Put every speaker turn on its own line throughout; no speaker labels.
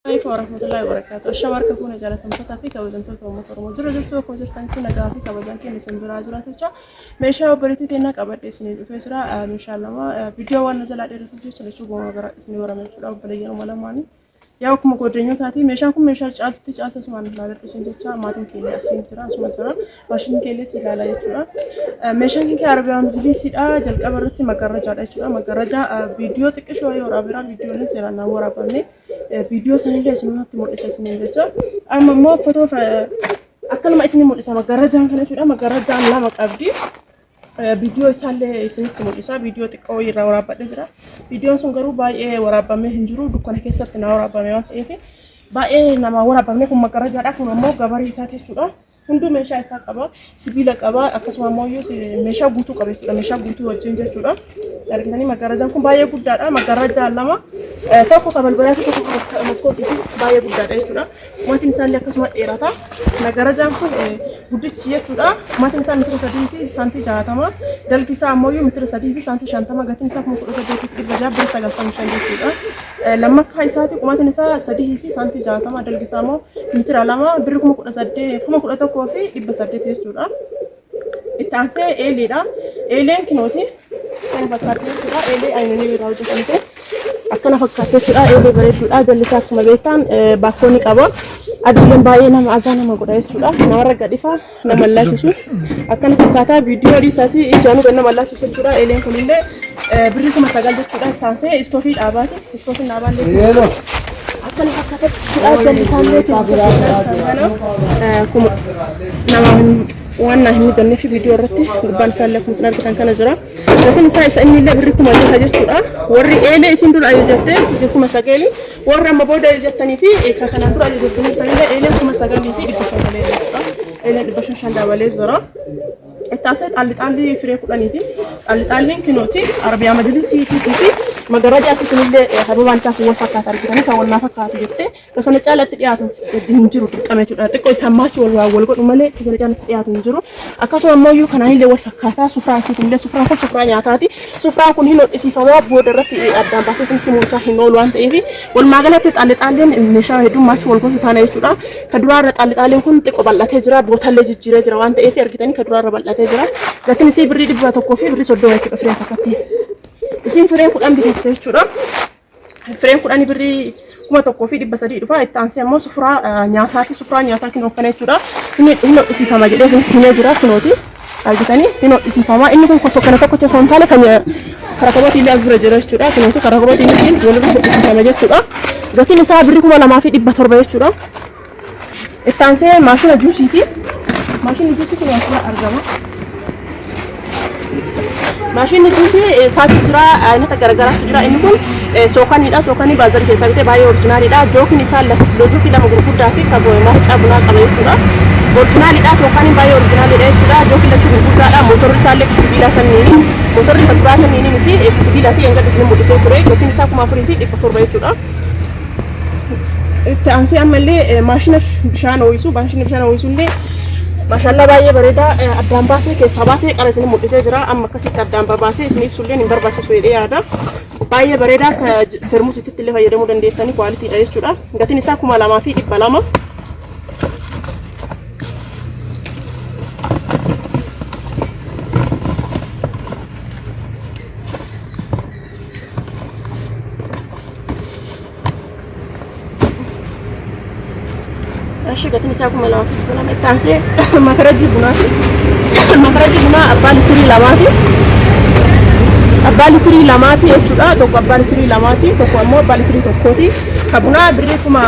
Alaikum warahmatullahi wabarakatuh. Ashama harka fuune jaalatamtootaa fi kabajamtoota uummata Oromoo. Jira jirtu akkuma jirtanitti nagaa fi kabajaan keenya isin biraa jiraatu jecha meeshaa obboleettii teennaa qabadhee isinii dhufee jira. Meeshaa lama viidiyoo waan nu jalaa dheeratuuf jecha lachuu gooma gara isinii warame jechuudha obboleeyyan uma lamaanii. Yaa akkuma godeenyotaati meeshaan kun meeshaa caaltutti caaltu asumaan ilaaladhu isin jecha maatiin keenya asiin jira asuma jira maashinni keellee si ilaalaa jechuudha. Meeshaan keenya Arabiyaa Majliisiidha jalqaba irratti magarrajaadha jechuudha. Magarrajaa viidiyoo xiqqishoo yoo waraabera viidiyoon seeraan naan waraabamne viidiyoo sanillee isinumatti mul'isa isiniin jecha. Amma immoo fotoo akkanuma isinii mul'isa magarrajaan kana jechuudha. Magarrajaan lama qabdi. Viidiyoo isaallee isinitti mul'isa. Viidiyoo xiqqoo irraa waraabbadhee jira. Viidiyoon sun garuu baay'ee waraabamee hin jiru. Dukkana keessatti naa waraabame waan ta'eef baay'ee nama waraabamne kun magarrajaadha. Kun ammoo gabarii isaati jechuudha. Hunduu meeshaa isaa qaba. Sibiila qaba. Akkasuma ammoo meeshaa guutuu qaba jechuudha. Meeshaa guutuu wajjin jechuudha. Argitanii magarrajaan kun baay'ee guddaadha. Magarrajaa lama tokko kan balbalaati tokko kan maskootiiti baay'ee guddaadha jechuudha. Maatiin isaallee akkasuma dheerata. Magarajaan kun guddichi jechuudha. Maatiin isaa mitira 3 fi saantii 60. Dalgi isaa ammoo mitira 3 fi saantii 50. Gatiin isaa 18,600 birra 95 jechuudha. Lammaffaa isaati qumaatiin isaa 3 fi saantii 60. Dalgi isaa immoo mitira 2 birri 18,000 11,800 jechuudha. Itti aansee eeleedha. Eeleen kinooti. Kana fakkaatti jechuudha. Eelee ayinanii irraa hojjetamte. Akkana fakkaatti jechuudha. Eelee bareedduudha. Jalli isaa akkuma beektan baakkoo ni qaba. Adiileen baay'ee nama azaa nama godha jechuudha. Namarra gadhifa nama laachisu. Akkana fakkaata. Viidiyoo dhiisaati ijaanuu gad nama laachisu jechuudha. Eeleen kunillee birrii 9,000 jechuudha. Itti aansee istoofii dhaabaati. Istoofiin dhaabaallee akkana fakkaata jechuudha. Jalli isaallee kana kuma nama waan naa hin mijanneef viidiyoo irratti gubbaan isaallee akkuma isin argitan kana jira. Gatiin isaa isa inni illee birrii 6,000 jechuudha. Warri eelee isin dura ajajatte birrii 9,000 warri amma booda ajajattanii fi kan kanaan dura ajajattanii illee eeleen 9,500 dabalee jechuudha. Eeleen 500 dabalee jira. Itti aansee xaalli xaalli firee kudhaniiti. Xaalli xaalliin kinooti Arabiyaa Majlisii isiitii fi magarajaa isii kunillee hababaan isaa kun wal fakkaata argitanii kan wal naa fakkaatu jettee Ka kana caalatti dhiyaatu hin jiru dirqama jechuudha. Xiqqoo isaan maachii wal waan wal godhu malee ka kana caalatti dhiyaatu hin jiru. Akkasuma immoo iyyuu kanaan illee wal fakkaataa sufraan isiitiin illee sufraan kun sufraa nyaataati. Sufraan kun hin hodhisiifamaa booda irratti addaan baasee isinitti himuu isaa hin oolu waan ta'eef walumaa galatti xaalli xaalleen meeshaa hedduu maachii wal godhu taana jechuudha. Ka duraarra xaalli xaalleen kun xiqqoo bal'atee jira bootallee jijjiiree jira waan ta'eef argitanii ka duraarra bal'atee jira. Gatiin isii birrii 130 fi birrii 30 jechuudha fireen takkatti. Isiin firee 10 bitatte jechuudha. Fireen kudhanii birrii 1,300 dhufa. Itti aansee ammoo sufuraa nyaataati. Sufuraa nyaataa kinoo akkana jechuudha. Inni hin hodhisiifama jedhee isin himee jira kinooti. Argitanii hin hodhisiifama. Inni kun kana tokkocha osoo hin taane kan karakabootii illee as bira jira jechuudha. Kinooti karakabootiin ittiin walirra hodhisiifama jechuudha. Gatiin isaa birrii 2,700 jechuudha. Itti aansee maashina juusiiti. Maashinni juusii kun asirra argama. Maashinni juusii isaatu jira, aynata garagaraatu jira. Inni kun sookaniidha. Sookanii baazarii keessaa bitee baay'ee orjinaaliidha. Jookiin isaa jookii lama gurguddaa fi kan maacaa bunaa qaba jechuudha. Orjinaaliidha. Sookaniin baay'ee orjinaaliidha jechuudha. Jookiin lachuu gurguddaadha. Motorri isaallee kan sibiilaa sanniini. Motorri kan duraa sanniini miti kan sibiilaati. Hanga isin mul'isee ture. Gatiin isaa 4,700 jechuudha. Itti aansee ammallee maashina bishaan ho'isu, maashinni bishaan ho'isu illee maashallaa baay'ee bareeda addaan baasee keessaa baasee qara isin mul'isee jira. Amma akkasitti addaan babaasee isin ibsu illee hin barbaachisu jedhee yaada. Baay'ee bareeda akka fermusiitti illee fayyadamuu dandeettanii kwaalitiidha jechuudha. Gatiin isaa 2,200. Eshi gatiin isaa 2,200 itti aansee makarajii bunaati. Makarajii bunaa abbaa litirii lamaati. Abbaa litirii lamaati jechuudha. Tokko abbaa litirii lamaati. Tokko ammoo abbaa litirii tokkooti. Ka bunaa birrii kuma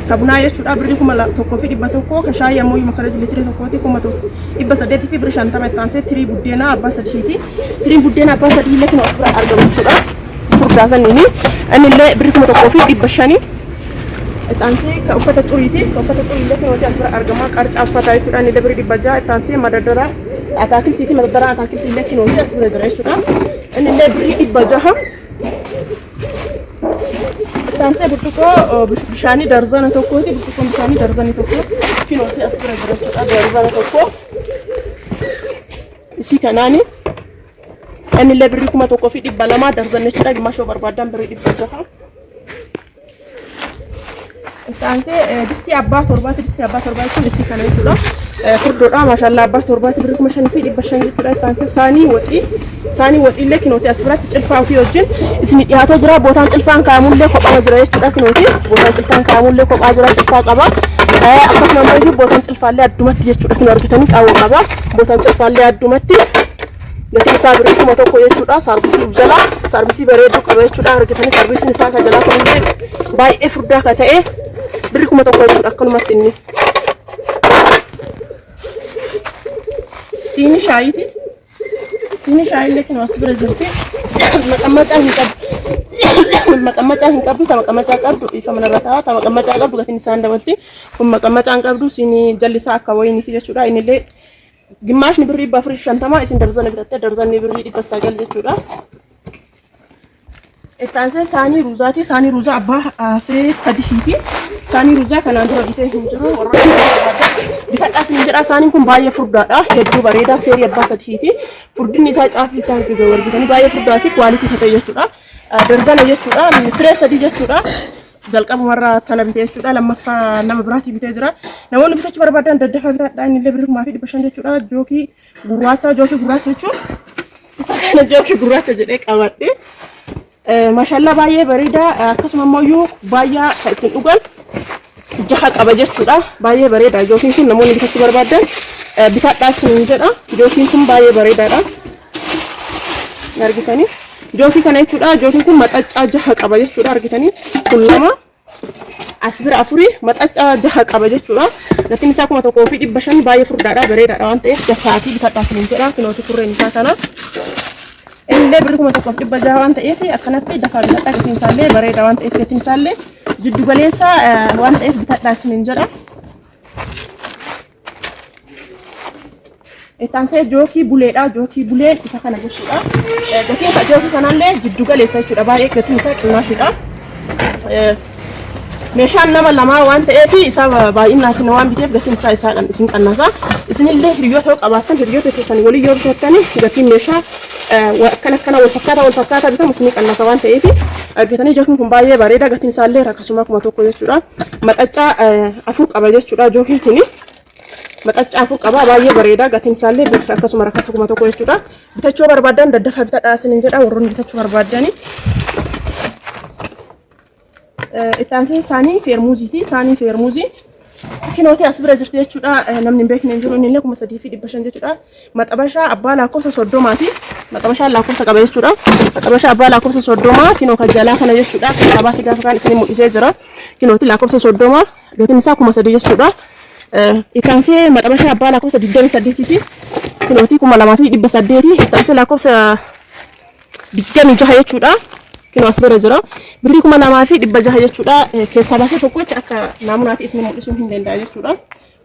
ka bunaa jechuudha birrii 1,100 ka shaayii ammoo makarajii litirii tokkooti 1,800 fi birrii 50 itti aansee tirii buddeenaa abbaa sadiiti. Tiriin buddeena abbaa sadii illee kunoo as bira argama jechuudha. Furdaa saniini. Inni illee birrii 1,500. Itti ka uffata xuriiti. Ka uffata xurii illee kunooti as bira argama. Qarcaa uffataa jechuudha. Inni illee birrii 600. Itti aansee madardara ataakiltiiti. Madardara ataakiltii illee kunooti as bira jira jechuudha. Inni illee birrii 600. Itti aansee burcuqqoo bishaanii darzana tokkooti. Burcuqqoon bishaanii darzanii tokko kunooti as bira jira jechuudha. Darzana tokko. Isii kanaani inni illee birrii 1200 darzan jechuudha. Gimmaashoo barbaadan birrii 600. Itti aansee distii abbaa torbaati. Distii abbaa torbaa jechuun isii kana jechuudha. Furdoodha. Maashallaa abbaa torbaati birrii 5500 jechuudha. Itti aansee saanii waxii. Saanii waxii illee kinooti as biratti cilfaa ofii wajjin isin dhiyaatee jira. Bootaan cilfaan kaa'amullee kophaa jira jechuudha kinooti. Bootaan cilfaan kaa'amullee kophaa jira cilfaa qaba. Akkasuma immoo bootaan cilfaallee addumatti jechuudha kinoo argitanii qaawwa qaba. Bootaan cilfaallee addumatti. Gatiin isaa birrii 1000 jechuudha. Saarbisii uf jalaa saarbisii bareedduu qaba jechuudha. Argitanii saarbisiin isaa ka jalaa kunillee baay'ee furdaa ka ta'e birrii 1000 jechuudha akkanumatti inni. Siini shaayiiti. Siini shaayillee kun as bira jirti. Maqammacaa hin qabdu. Maqammacaa hin qabdu. Ta maqammacaa qabdu ifa manarra ta'a. Ta maqammacaa qabdu gatiin isaan dabalti. Kun maqammacaa hin qabdu. Siini jalli isaa akka wayiniiti jechuudha. Innillee Gimmaashni birrii 450 isin darzana bitatte darzanni birrii 900 jechuudha. Itti aansee saanii ruuzaati. Saanii ruuzaa abbaa firee sadiiti. Saanii ruuzaa kanaan dura bitee hin jiru. Warroonni bitadhaa isin jedha. Saaniin kun baay'ee furdaadha. Hedduu bareeda. Seerii abbaa sadiiti. Furdinni isaa caafii isaa argitanii baay'ee furdaa fi kwaalitii ta'e jechuudha. Darzana jechuudha. Firee sadii jechuudha. Jalqabumarraa tana bitee jechuudha. Lammaffaa nama biraatii bitee jira. Namoonni bitachuu barbaadan daddafaa bitadhaa. Inni illee birrii 1500 jechuudha. Jookii gurraacha. Jookii gurraacha jechuun isa kana jookii gurraacha jedhee qabadhe. Maashallaa baay'ee bareeda. Akkasuma immoo baay'ee kan ittiin dhugan jaha qaba jechuudha. Baay'ee bareeda. Jookiin kun namoonni bitachuu barbaadan bitadhaa isiniin jedha. Jookiin kun baay'ee bareedaadha. Argitanii? Jookii kana jechuudha. Jookiin kun maxaccaa jaha qaba jechuudha. Argitanii? Kun lama as bira afurii maxaccaa jaha qaba jechuudha. Gatiin isaa 1500 baay'ee furdaadha. Bareedaadha waan ta'eef dafaatii bitadhaa isiniin jedha. Kinooti kurreen isaa kana. Innillee birrii 1600 waan ta'eef akkanatti dafaa bitadhaa. Gatiin isaallee bareeda waan ta'eef gatiin isaallee jiddu galeessa waan ta'eef bitadhaa isiniin jedha. Itti aansee jookii buleedha. Jookii buleen isa kana jechuudha. Gatiin jookii kanallee jiddu galeessa jechuudha. Baay'ee gatiin isaa xinnaashiidha. Meeshaan nama lamaa waan ta'eef isa baay'inaatiin waan biteef gatiin isaa isaa isin qannasa. Isinillee hiriyoota yoo qabaattan hiriyoota keessan walii yoo bitattan gatiin meeshaa akkana akkana wal fakkaataa wal fakkaataa bitamu isinii qannasa waan ta'eef argatanii jookiin kun baay'ee bareeda gatiin isaallee akkasuma 1000 jechuudha. Maxaccaa afur qaba jechuudha jookiin kuni. Maxaccaa afur qaba baay'ee bareeda gatiin isaallee akkasuma rakasa 1000 jechuudha. Bitachuu barbaadan daddafaa bitadhaa isiniin jedha warroonni bitachuu barbaadani. Itti aansee saanii feermuuziiti. Saanii feermuuzii kinootee as bira jirti jechuudha. Namni hin beekne hin jiru. Inni illee 3500 jechuudha. Maxabashaa abbaa lakkoofsa 30ti. Maxabashaan lakkoofsa qaba jechuudha. Maxabashaa abbaa lakkoofsa 30 kinoo kan jalaa kana jechuudha. Kan baasii gaafa kaan isin mul'isee jira. Kinooti lakkoofsa 30 gatiin isaa 3000 jechuudha. Itti aansee maxabashaa abbaa lakkoofsa 28ti. Kinooti 2800. Itti aansee lakkoofsa 26 jechuudha. Kinoo as bira jira. Birrii 2600 jechuudha. Keessaa baasee tokkocha akka naamunaatti isin mul'isuu hin danda'a jechuudha.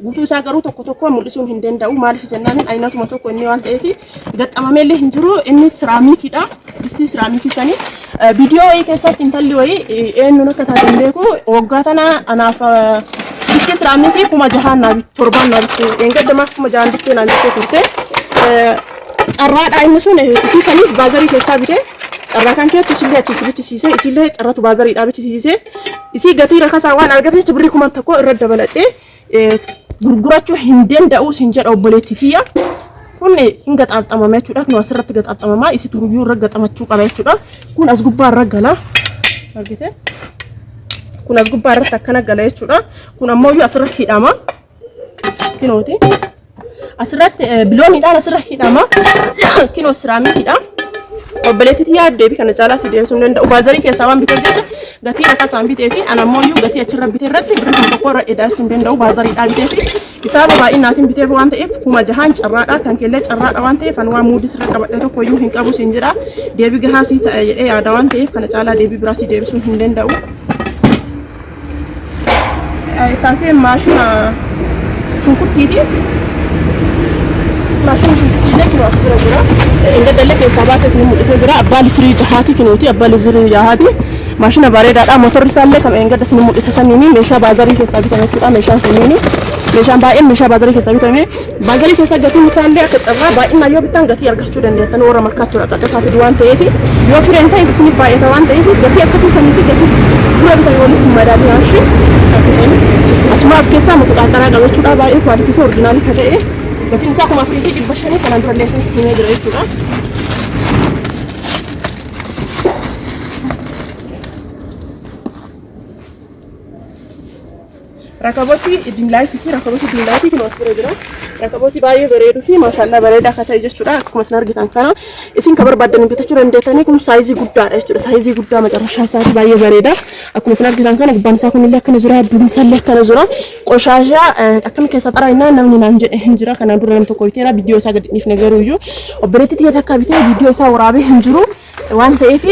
Guutuu isaa garuu tokko tokko mul'isuun hin danda'u. Maaliif jennaan aynatuma tokko inni waan ta'eef gaxxamamee illee hin jiru. Inni siraamikiidha. Distii siraamikii sanii. Viidiyoo wayii keessatti intalli wayii eenyuun akka taate hin beeku. Waggaa tana anaaf distii siraamikii 6000 naa bitte torbaan naa bitte. Eengadda maaf 6000 bittee naan jettee turte. Carraadha inni sun isii saniif baazarii keessaa bite carraa kan keettu isillee achi si bichisiise isillee carratu baazariidhaa bichisiise isii gatii rakasaa waan argate jecha birrii 1000 irra dabaladhee gurgurachuu hin danda'u sin jedha obboleettii kiyya. Kun hin gaxaaxamama jechuudha. Kun asirratti gaxaaxamama. Isi turuyyuu irra gaxamachuu qaba jechuudha. Kun as gubbaa irra gala. Argite? Kun as gubbaa irratti akkana gala jechuudha. Kun ammoo asirra hidhama. Kinooti. Asirratti bilooniidhaan asirra hidhama. Kinoo siraamikiidha. Obboleettii tiyyaa deebii kana caalaa si deebisuu hin danda'u. Baazarii keessaa waan biteef jecha gatii rakaa isaan bitee fi ana ammoo iyyuu gatii achirra bitee irratti birrii 1000 irra edaachuu hin danda'u. Baazariidhaa bitee fi isaa baay'inaatiin biteef waan ta'eef 6000 carraadha. Kan keellee carraadha waan ta'eef ani waan muudii sirra qabadhe tokko iyyuu hin qabu siin jedha. Deebii gahaa sii ta'a jedhee yaada waan ta'eef kana caalaa deebii biraa si deebisuu hin danda'u. Ittaansee maashina shunkurtiiti. Maashina shunkurtiillee kinoo as bira jira. Ingaddallee keessaa baasee isin mul'isee jira. Abbaa litirii jahaati kinooti abbaa litirii jahaati. Maashina bareedaadha. Motorri isaallee kan engadda isin mul'ise saniini meeshaa baazarii keessaa bitame jechuudha. Meeshaan kunniini meeshaan baay'een meeshaa baazarii keessaa bitame. Baazarii keessaa gatiin isaallee akka carraa baay'inaan yoo bittan gatii argachuu dandeettan warra markaatti dhaqaxataa fidu waan ta'eef yoo fireen ta'e isinif baay'ata waan ta'eef gatii akkasii sanii fi gatii dura bitame walitti hin madaalina ishee asuma of keessaa muquxaaxaraa qaba jechuudha. Baay'ee kwaalitii fi orjinaalii kan ta'e gatiin isaa 4500 kanaan durallee isinitti himee jira jechuudha. Rakabooti dimlaayitii fi rakabooti dimlaayitii kun as bira jira. Rakabooti baay'ee bareeduu fi maashaallaa bareedaa akka ta'e jechuudha. Akkuma isin argitan kana isin kan barbaaddan bitachuu dandeettanii kun saayizii guddaadha jechuudha. Saayizii guddaa macarrashaa isaati baay'ee bareeda. Akkuma isin argitan kana gubbaan isaa kunillee akkana jira, duubni isaallee akkana jira. Qoshaashaa akkam keessa xaraayinaa namni naan jedhe hin jira. Kanaan dura nam tokko biteera viidiyoo isaa gadi dhiifne garuuyyuu obboleettii tiyya takka bitee viidiyoo isaa waraabee hin jiru. Waan ta'eef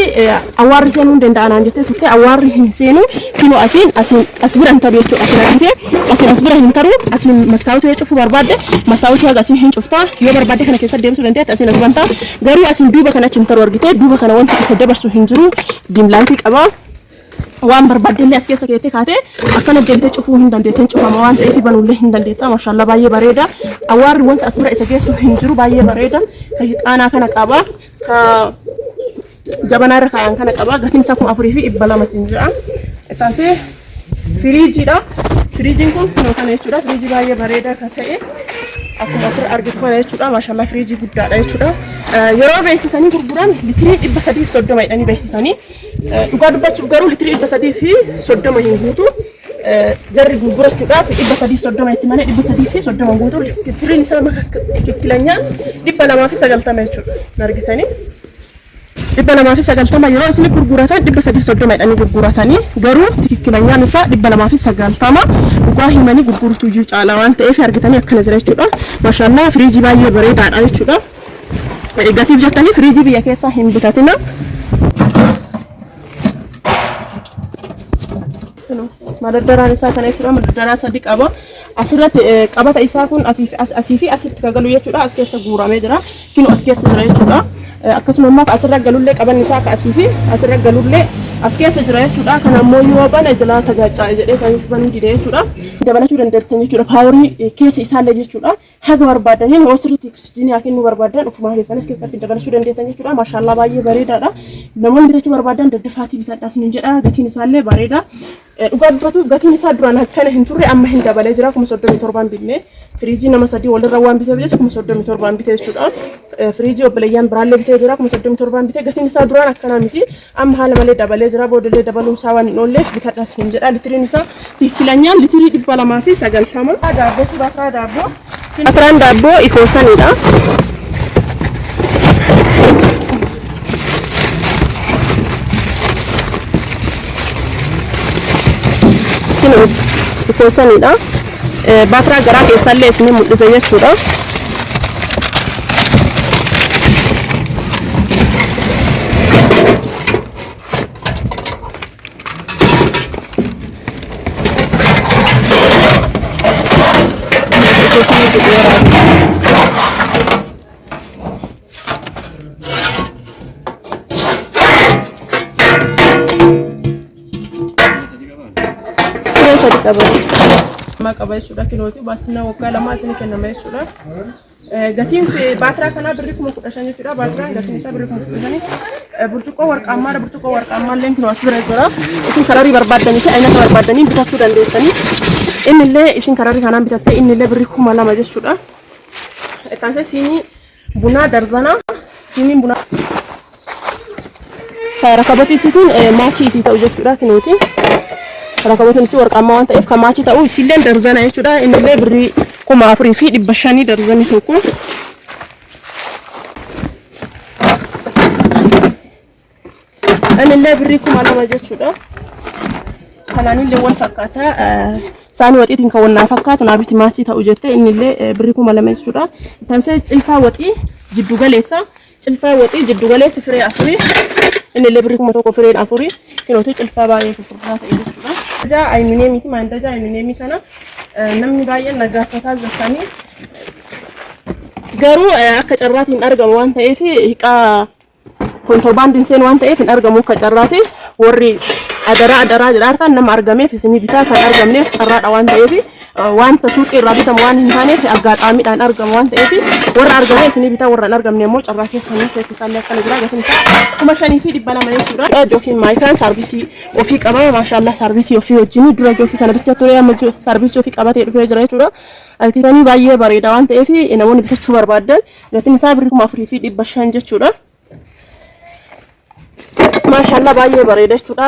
awwaarri seenuu hin danda'a naan jettee turte awwaarri hin seenu kinoo asiin asiin as bira hin taru jechuudha asiin argite asiin as bira hin taru asiin mastaawotii yoo cufuu barbaadde mastaawotii haga asiin hin cuftaa yoo barbaadde kana keessa deemsuu dandeetta asiin as bantaa garuu asiin duuba kana achi hin taru argite duuba kana wanti isa dabarsu hin jiru diimlaayitii qaba. Waan barbaaddellee as keessa keettee kaatee akkana deemtee cufuu hin dandeette hin cufama waan ta'eef banuullee hin dandeetta mashallah baay'ee bareeda awwaarri wanta as bira isa geessu hin jiru baay'ee bareeda ka hixaanaa kana qaba ka jabanaa irra kaayan kana qaba gatiin isaa 4200 siin jedha ittaasee firiijiidha firiijiin kun kunoo kana jechuudha firiijii baay'ee bareedaa kan ta'e akkuma asirra argitu kana jechuudha mashallah firiijii guddaadha jechuudha yeroo beeksisanii gurguran litirii 330 jedhanii beeksisanii Dhugaa dubbachuuf garuu litirii 330 hin guutu. Jarri gurgurachuudhaaf 330 itti malee 330 guutu. Litiriin isaa tikikkilanyaa 290 jechuudha. Argitanii? 290 yeroo isin gurguratan 330 jedhanii gurguratanii garuu tikikkilanyaan isaa 290 dhugaa himanii gurgurutu iyyuu caalaa waan ta'eef argitanii akkana jira jechuudha. Maashaallaa firiijii baay'ee bareedaadha jechuudha. Gatiif jettanii firiijii biyya keessaa hin bitatina. Madardaraan isaa kana jechuudha. Madardaraa sadi qaba. Asirratti qabata isaa kun asii fi asitti kan galu jechuudha. As keessa guuramee jira. Kinu as keessa jira jechuudha. Akkasuma immoo asirra galullee qabanni isaa akka asii fi asirra galullee as keessa jira jechuudha. Kana immoo yoo bane jalaa tagaacca'e jedhee saniif banuu dide jechuudha. Dabalachuu dandeettan jechuudha. Paaworii keessa isaallee jechuudha. Haga barbaadaniin yoo sirriitti oksijiinii haa kennuu barbaadan ofumaa keessanis keessatti dabalachuu dandeessan jechuudha. Maashaallaa baay'ee bareedaadha. Namoonni bitachuu barbaadan daddafaatii bitadhaa isiniin jedha. Gatiin isaallee bareeda. Dhugaa dubbatuuf gatiin isaa duraan akkana hin turre amma hin dabalee jira. 37,000 binne. Firiijii nama sadii walirra waan biteef jecha 37,000 bite jechuudha. Firiijii obboleeyyan biraallee bitee jira. 37,000 bite. Gatiin isaa duraan akkanaa miti. Amma haala malee dabalee jira. Boodallee dabaluun isaa waan hin oolleef bitadhaa isiniin jedha. Litiriin isaa tiikkilanyaan litirii 290. Daabboo fi baakiraa daabboo. Baakiraan daabboo ikoosanidha. Ikoosanidha. Baakiraa garaa keessaallee isinii mul'isa jechuudha. Firee sadi qaba. Lama qaba jechuudha kilooti. Baastinaa waggaa lamaa isin kennama jechuudha. Gatiin baatiraa kanaa birrii 15,000 jechuudha. Baatiraan gatiin isaa birrii 15,000. Burcuqqoo warqaammaadha. Burcuqqoo warqaammaa illee kunoo as bira jira. Isin kararii barbaaddanii fi aynata barbaaddanii bitachuu dandeessanii. Inni illee isin kararii kanaan bitattee inni illee birrii 2000 jechuudha. Itti siinii bunaa darzanaa siiniin bunaa rakabotii isii kun maachii isii ta'u jechuudha kinuuti. Rakabotiin isii warqaammaa waan ta'eef kan maachii ta'u isiilleen darzana jechuudha. Innillee birrii 4500 darzanii tokko. Innillee birrii 2000 jechuudha. Kanaanillee wal fakkaata. Saanii waxiitiin kan wannaa fakkaatu naa biti maachii ta'u jette innillee birrii 2000 jechuudha. Tansee cilfaa waxii jiddu galeessa. Cilfaa waxii jiddu galeessi firee afurii. Innillee birrii 1000 fireen afurii. Kinootii cilfaa baay'ee fufurdaa ta'e jechuudha. Jaa aluminiyeemiiti maandajaa aluminiyeemii kana namni baay'een na gaafataa jirtanii. Garuu akka carraatiin argamu waan ta'eef hiqaa kontorbaandiin seenu waan ta'eef hin argamu akka carraati. Warri adaraa adaraa jedhaartaan nama argameef isinii bitaa kan argamneef carraadha waan ta'eef wanta suuqii irraa bitamu waan hin taaneef aggaxaamiidhaan argamu waan ta'eef warra argame isinii bitaa warra hin argamne immoo carraa keessanii keessi isaallee akkana jira gatiin isaa 5200 jechuudha. Jookiin maayikaan saarvisii ofii qaba maashaallah saarvisii ofii wajjin dura jookii kana bicha ture amma saarvisii ofii qabatee dhufee jira jechuudha. Argitanii baay'ee bareeda waan ta'eef namoonni bitachuu barbaadan gatiin isaa birrii 4500 jechuudha. Maashaallah baay'ee bareeda jechuudha.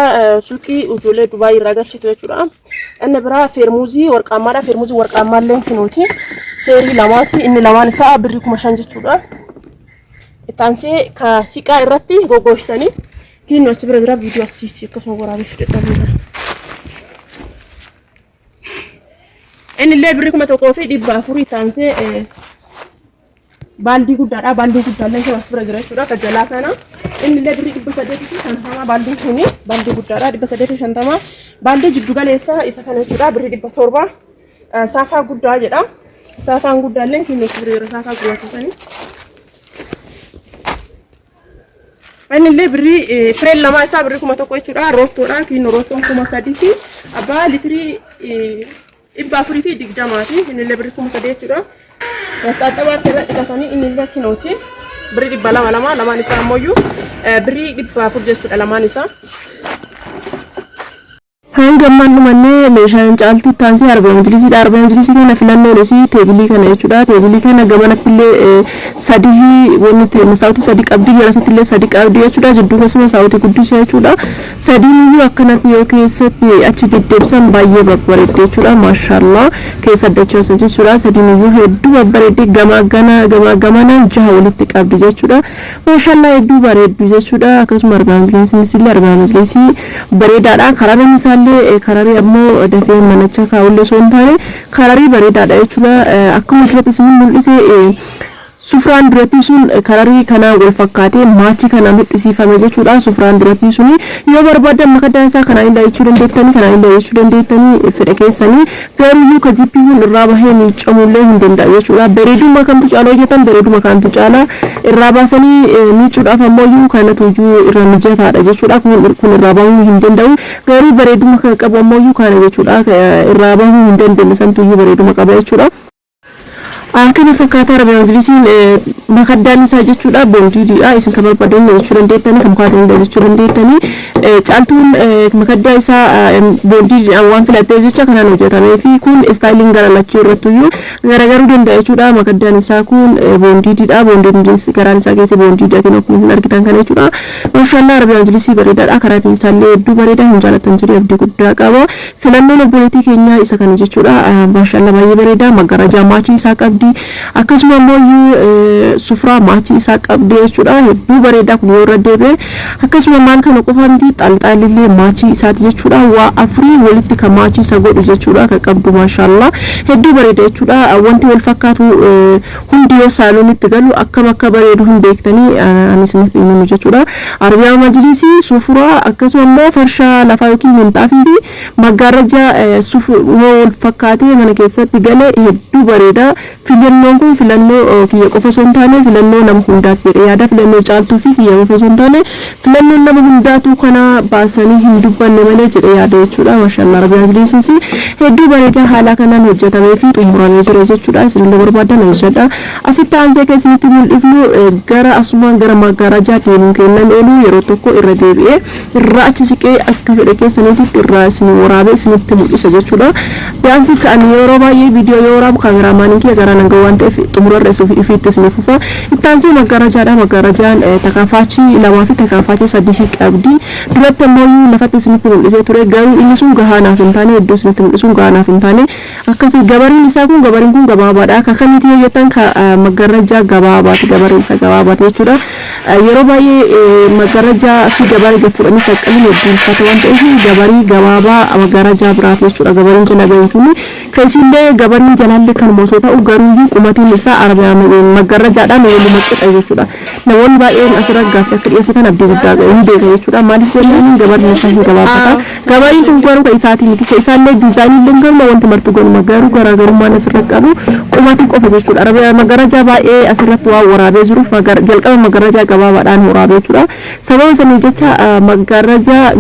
Suuqii ijoollee Dubaay irraa galchitu jechuudha. Inni biraa feermuuzii warqaammaadha. Feermuuzii warqaammaa illee kunuuti. Seerii lamaati. Inni lamaan isaa birrii 5000 jechuudha. Itti aansee ka hiqaa irratti goggooysanii kiinoo achi bira jira viidiyoo asiisii akkasuma waraabee fidadhaa. Inni illee birrii 1400 itti aansee baaldii guddaadha. Baaldii guddaallee kun as bira jira jechuudha. Akka jalaa kana inni illee birrii 850 baaldiin kuni baaldii guddaadha. 850 baaldii jiddu galeessa isa kana jechuudha. Birrii 700 saafaa guddaa jedha. Saafaan guddaallee kun as bira jira. Saafaa gurraacha sanii. Inni illee birrii fireen lamaa isaa birrii 1000 jechuudha. Roottoodha. Kiinoo roottoon 3000 fi abbaa litirii 420ti. Inni illee birrii 3000 jechuudha. Mastaxxabaa irra dhiqatanii inni illee kinooti. Birrii 200 lama lamaan isaa ammoo birrii 400 jechuudha lamaan isaa.
Hanga ammaan dhumannee meeshaan caaltuu itti aansee arbaa majlisiidha. Arbaa majlisii kana filannoon isii teebilii kana jechuudha. Teebilii kana gamanatti illee sadii wanni masaawutii sadii qabdi garasitti illee sadii qabdi jechuudha. Jidduu keessa masaawutii guddisuu jechuudha. Sadiin iyyuu akkanatti yoo keessatti achi deddeebisan baay'ee babbareeddi jechuudha. Maashaallah keessa addachaasan jechuudha. Sadiin iyyuu hedduu babbareeddi gamaa gana gamaa gamanaan jaha walitti qabdi jechuudha. Maashaallah hedduu bareeddu jechuudha. Akkasuma arbaa majlisiinis illee arbaa majlisii bareedaadha. Karariin isaallee kararii ammoo dafee manacha kaa'ullee osoo hin taane kararii bareedaadha jechuudha. Akkuma duratti isin mul'ise sufraan duratti sun kararii kanaan wal fakkaatee maachii kanaan hodhisiifame jechuudha. Sufraan duratti suni yoo barbaadan makaddaa isaa kanaan illee jechuu dandeettanii kanaan illee jechuu dandeettanii fedha keessanii garuuyyuu ka zippii kun irraa bahee miicamullee hin danda'a jechuudha. Bareeduma kamtu caala hojjetan bareeduma kamtu caala irraa baasanii miicuudhaaf ammoo kanatu iyyuu irra mijataadha jechuudha. Kun irraa bahuu hin danda'u garuu bareeduma kan qabu ammoo kana jechuudha. Irraa bahuu hin dandeenye santu iyyuu bareeduma qaba jechuudha. Kana fakkaata Arabiyaa Ingilisiin makaddaan isaa jechuudha boondiidha isin kan barbaadan jechuu dandeettanii kan mukaatiin jechuu dandeettanii caaltuun makaddaa isaa boondiidhaan waan filatteef jecha kanaan hojjetamee fi kun istaayiliin gara lachuu irrattuyyuu garagaruu danda'a jechuudha. Makaddaan isaa kun boondiidha boondiin garaan isaa keessa boondiidhaatiin akkuma isin argitan kana jechuudha. Maashaallah Arabiyaa Ingilisii bareedaadha karaatiin isaallee hedduu bareedaa hin jaalatan jedhee abdii guddaa qaba. Filannoon obboleettii keenyaa isa kana jechuudha. Maashaallah baay'ee bareeda maggarajaa maachii isaa qabdi akkasuma immoo sufraa maachii isaa qabdi jechuudha. Hedduu bareeda kun yoo irra deebi'e akkasuma maal kana qofa miti xaalxaalillee maachii isaati jechuudha. Waa afurii walitti kan maachii isa godhu jechuudha kan qabdu maashaallah hedduu bareeda jechuudha. Wanti wal fakkaatu hundi yoo saaloonitti galu akkam akka bareedu hin beektanii ani isiniif himu jechuudha. Arabiyaa majlisii sufuraa akkasuma immoo farshaa lafaa yookiin minxaafii fi maggaarraja wal fakkaatee mana keessatti galee hedduu bareeda. Filannoon kun filannoo kiyya qofa osoo hin taane filannoo nama hundaati jedhee yaada. Filannoo caaltuu fi kiyya qofa osoo hin taane filannoon nama hundaatu kana baasanii hin dubbanne malee jedhee yaada jechuudha. Maashaallah Arabiyaa majlisiis hedduu bareeda haala kanaan hojjetamee fi xumuramee jira jechuudha. Isinillee barbaadan hojjedha. Asitti aansee kan isinitti mul'ifnu gara asumaan gara maggaarajaa deemuun kennan oolu yeroo tokko irra deebi'ee irraa achi siqee akka fedhe keessaniitti irraa isin waraabee isinitti mul'isa jechuudha. Bi'aansi ani yeroo baay'ee viidiyoo yoo waraabu kaameraamaaniin kiyya garaa nan gahu waan ta'eef xumurarra ifiitti isiniif fufa. Itti aansee maggaarajaadha. Maggaarajaan takaafaachii lamaa fi takaafaachii sadii qabdi. Duratti ammoo lafatti isinitti mul'isee ture garuu inni sun gahaa naaf hin taane iddoo isinitti mul'isuun gahaa naaf hin taane akkasii gabariin isaa kun gabariin kun gabaabaadha. Akka kamiiti yoo jettan maggaarajaa gabaabaati gabariin isaa gabaabaati jechuudha. Yeroo baay'ee maggaarajaa fi gabarii gad fudhanii saqqaluun hedduu ulfaata waan ta'eef gabarii gabaabaa maggaarajaa biraati jechuudha. Gabariin jala gahu kun kan isinillee gabariin jalaallee kanuma osoo ta'u garuu Garuuyyuu qumatiin isaa arabiyaa maggarrajaadhaan waluma qixa jechuudha. Namoonni baay'een asirra gaaffii akka dhiyeessitan abdii guddaa hin beeka jechuudha. Maaliif jennaan gabarri isaa hin gabaabbata. Gabariin kun garuu kan isaatii miti. Kan isaallee diizaayinii illee garuma wanti martuu garuma garuu garaagarummaan asirra qabu qumatii qofa jechuudha. Arabiyaa maggarrajaa baay'ee asirratti waan waraabee jiruuf jalqaba maggarrajaa gabaabaadhaan waraabee jechuudha. Sababa saniif jecha maggarrajaa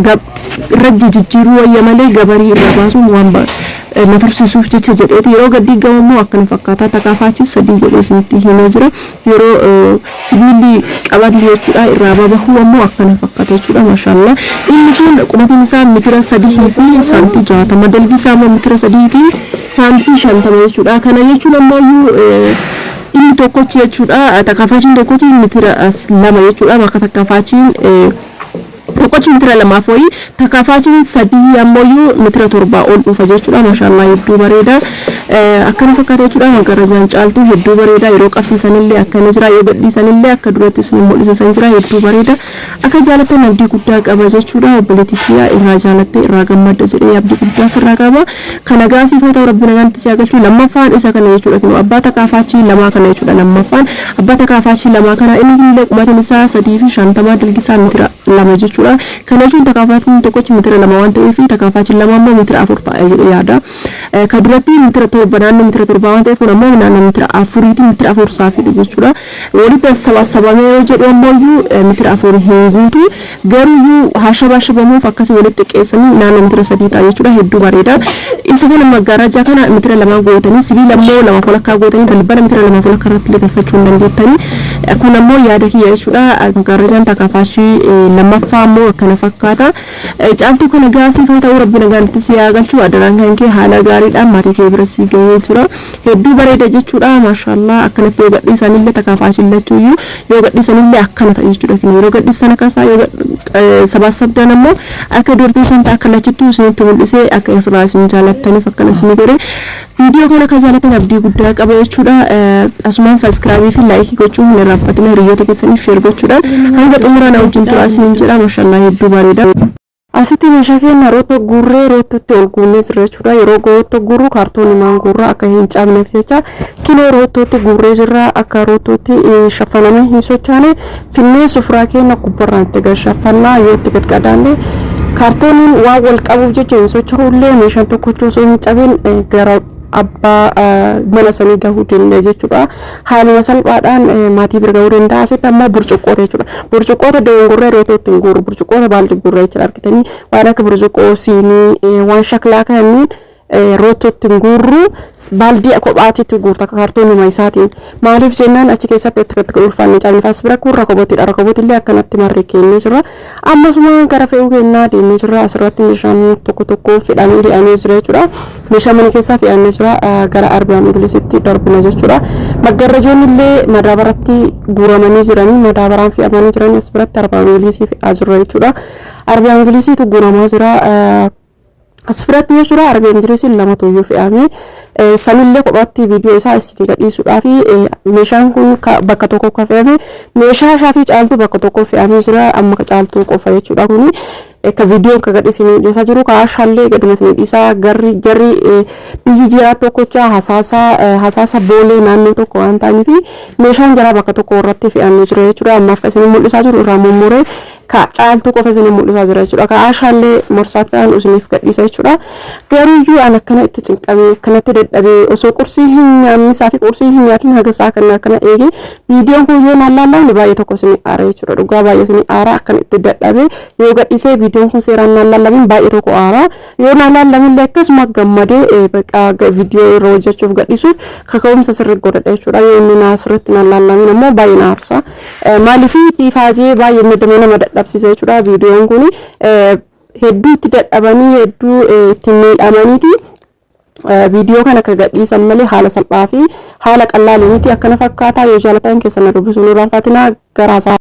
irra jijjiiruu wayya malee gabarii irraa baasuun waan na tursiisuuf jecha jedheeti. Yeroo gad diigamu immoo akkana fakkaata. Takaafaachis sadii jedhee isinitti himee jira. Yeroo sibiilli qabanni jechuudha irraa babahu ammoo akkana fakkaata jechuudha. Maashaallah. Inni kun qubatiin isaa mitira 3 fi saantii 60, dalgi isaa immoo mitira 3 fi saantii 50 jechuudha. Kana jechuun ammoo inni tokkochi jechuudha, takaafachiin tokkochi mitira 2 jechuudha. Bakka takaafachiin tokkochi mitira lamaaf wayii, takaafachiin sadii ammoo mitira 7 ol dhufa jechuudha. Maashaallah, hedduu bareeda. Akkana fakkaata jechuudha. Magarajaan caaltuu hedduu bareeda. Yeroo qabsiisanillee akkana jira, yoo gadhiisanillee akka duratti isin mul'isan jira. Hedduu bareeda. Akka jaalattan abdii guddaa qaba jechuudha. Obboleettii kiyyaa, irraa jaalattee irraa gammadda jedhee abdii guddaa sirraa qaba. Kana gaasiif haa ta'u, rabbi nagaan itti si haa galchu. Lammaffaan isa kana jechuudha. Kunoo abbaa takaafaachii lamaa kana jechuudha. Lammaffaan abbaa takaafaachii lamaa kana. Inni illee qumatiin isaa 3 fi 50, dalgi isaa mitira 2 jechuudha. Kana jechuun takaafachiin tokkochi mitira 2 waan ta'eef, takaafachiin lama immoo mitira 4 ta'a jedhee yaada. Ka duratti mitira 7, naannoo mitira 7 waan ta'eef, kun ammoo naannoo mitira 4ti, mitira 4 saafidha jechuudha. Walitti sabaasabamee yoo jedhu ammoo mitira 4 hin guutu. Garuuyyuu hashabashabamuuf akkasii walitti xiqqeessanii naannoo mitira 3 ta'a jechuudha. Hedduu bareeda. Isa kana maggaarajaa kana mitira 2 gootanii, sibiila immoo lama walakkaa gootanii, balbala mitira lama walakkaa irratti illee galfachuu hin dandeettanii. Kun ammoo yaada kiyya jechuudha. Maggaarajaan takaafaashii lammaffaa ammoo akkana fakkaata. Caaltuu, kana gaasiif haa ta'u, rabbi nagaan itti si haa galchu. Adaraan kan kee haala gaariidhaan maatii kee bira si gahee jira. Hedduu bareeda jechuudha. Maashaallah, akkanatti yoo gadhiisanillee, takaafaashiin lachuuyyuu yoo gadhiisanillee akkana ta'a jechuudha. Yeroo gadhiisan akkasaa, yoo sabaasabdan ammoo akka dubartii san ta'a. Akka lachittuu isinitti mul'isee akka irraa isin jaalattaniif akkana isin godhe. Viidiyoo kana akka jaalatan abdii guddaa qaba jechuudha. Asumaan subscribe fi like gochuun hin irraanfatina. Hiriyoota keessaniif share gochuudhaan hanga xumuraa na wajjin turaa isiniin jedha. Maashaallah, hedduu bareeda. Asitti meeshaa keenya roottoo guurree roottootti ol guunnee jirra jechuudha. Yeroo roottoo guurru kaartoonimaan guurra, akka hin cabneef jecha. Kinoo roottootti guurree jirra. Akka roottootti shaffanamee hin sochoone finnee sufuraa keenya gubbarraan itti gad shaffannaa. Yoo itti gad qadaanne kaartooniin waan wal qabuuf jecha hin socho'ullee, meeshaan tokkochuu osoo hin cabin gara abbaa mana sanii gahuu danda'a jechuudha. Haaluma salphaadhaan maatii bira gahuu danda'a. Asitti ammoo burcuqqoota jechuudha. Burcuqqoota dogongorree rootoo ittiin guuru, burcuqqoota baaldi guurra jechuudha. Argitanii, waan akka burcuqqoo, siinii, waan shaklaa kanneen roottoo ittiin guurru baaldii kophaatiitti guurta kaartoonuma isaatiin. Maaliif jennaan achi keessatti itti ulfaanne cabne. As bira kun rakabootiidha. Rakabootillee akkanatti marree kennee jira. Ammasuma gara fe'uu kennaa deemee jira. Asirratti meeshaan tokko tokko fe'amee fe'amee jira jechuudha. Meeshaa mana keessaa fe'amee jira. Gara Arbaa Majlisitti darbina jechuudha. Maggarrajoonni illee madaabaratti guuramanii jiranii, madaabaraan fe'amanii jiranii. As biratti Arbaa Majlisii fe'aa jirra jechuudha. Arbaa Majlisiitu guuramaa jira. As biratti jechuudha, Arbaa Majlisiin lamatu iyyuu fe'amee, sanillee kophaatti viidiyoo isaa isin gadhiisuudhaa fi meeshaan kun bakka tokko akka fe'ame, meeshaa shaafii caaltuu bakka tokko fe'amee jira. Amma caaltuu qofa jechuudha. Kuni akka viidiyoon ka gadhiisinii dhiisaa jiru, ka ashaallee gaduma isinii dhiisaa. Garri jarri biyyi jiraa tokkocha, hasaasa hasaasa boolee naannoo tokko waan ta'aniif, meeshaan jaraa bakka tokko irratti fe'amee jira jechuudha. Ammaaf kan isin mul'isaa jiru irraa mummuree ka caaltuu qofa isin mul'isaa jira jechuudha. Ka ashaallee morsaatti aanu isiniif gadhiisa jechuudha. Garuuyyuu an akkana itti cinqamee, akkanatti dadhabee, osoo qursii hin nyaannisaa fi qursii hin nyaatin haga isaa kana akkana eege, viidiyoon kun yoo naan laallamne baay'ee tokko isin aara jechuudha. Dhugaa baay'ee isin aara. Akkana itti dadhabee yoo gadhiisee viidiyoon kun seeraan naan laallamin baay'ee tokko aara. Yoo naan laallaminillee akkasuma gammadee bakka viidiyoo irra hojjechuuf gadhiisuuf kaka'umsa sirri godhadha jechuudha. Yoo inni naa sirriitti naan laallamin ammoo baay'ee na aarsa. Maaliif ifaajee baay'ee miidhamee nama dadhabsiisa jechuudha. Viidiyoon kun hedduu itti dadhabanii, hedduu itti miidhamaniiti viidiyoo kana akka gadhiisan malee haala salphaa fi haala qallaalii miti. Akkana fakkaataa. Yoo jaalatan keessan na dubbisuun irraanfatinaa. Garaasaa.